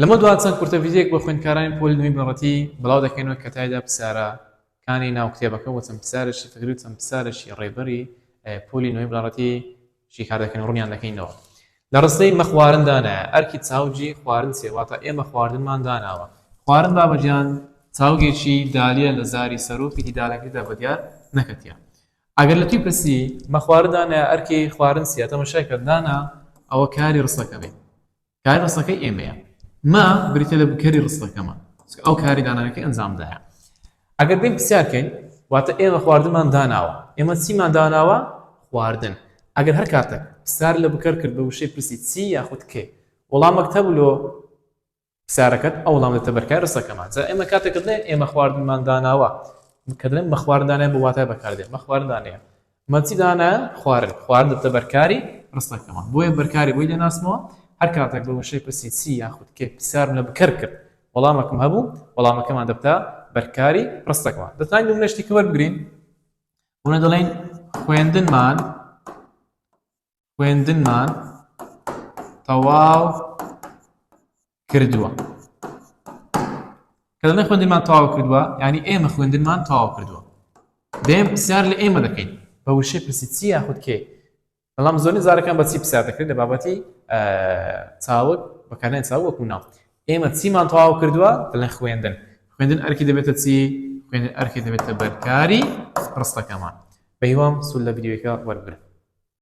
لەمە دوا چەند کورتە ڤیدیۆیەک بۆ خوێندکارانی پۆلی نوێی بنەڕەتی بڵاو دەکەینەوە کە تایدا پرسیارە کانی ناو کتێبەکە و چەند پرسیارێکی فکری و چەند پرسیارێکی ڕێبەری پۆلی نوێی بنەڕەتی شیکار دەکەین و ڕوونیان دەکەینەوە. لە ڕستەی مە خوارن دانایە ئەرکی چاوگی خوارن چیە واتە ئێمە خواردنمان داناوە خوارن بابە گیان چاوگێکی دالیە لە زاری سەرو پیتی دالەکەیدا بەدیار نەکەتیە ئەگەر لە توی پرسی مە خوارن دانایە ئەرکی خوارن چیە تەمەشای کە دانا ئەوە کاری ڕستەکە بێ کاری ڕستەکەی ئێمەیە مە بریتە لە بکەری ڕستەکەمان چونکە ئەو کاری دانانەکەی ئەنجامدایە ئەگەر بین پرسیار کەین واتە ئێمە خواردنمان داناوە ئێمە چیمان داناوە خواردن ئەگەر هەر کاتێک پرسیار لە بکەر کرد بە وشەی پرسی چی یاخود کێ وەڵامەک هەبوو لۆ پرسیارەکەت ئەو وەڵام دێتە بەرکاری ڕستەکەمان جا ئێمە کاتێک کە دەڵێن ئێمە خواردنمان داناوە کە دەڵێن مە خواردن دانایە بە واتای بەکاردێ مە خواردن دانەیە مە چی دانایە خوارن خوارن دەبتە بەرکاری ڕستەکەمان بۆیە بەرکاری بۆی دەناسمەوە هەر کاتێک بە وشەی پرسی چی یاخود کێ پرسیارم لە بکەر کرد وەڵامەکم هەبوو وەڵامەکەمان دەبتە بەرکاری ڕستەکەمان دەتوانین نمونە شتی کە وەربگرین بۆنە دەڵێین خوێندنمان خوێندنمان تەواو کردووە کە دەڵێن خوێندنمان تەواو کردووە یعنی ئێمە خوێندنمان تەواو کردووە دێم پرسیار لە ئێمە دەکەین بە وشەی پرسی چی یاخود کێ بەڵام زۆرنی زارەکان بە چی پرسیار دەکرێت لە بابەتی چاوگ بەکارنای چاوگ وەکو ناو ئێمە چیمان تەواو کردووە دەڵێن خوێندن خوێندن ئەرکی دەبێتە چی خوێندن ئەرکی دەبێتە بەرکاری ڕستەکەمان بەهیوام سوود لە ڤیدیۆکە وەربگرن.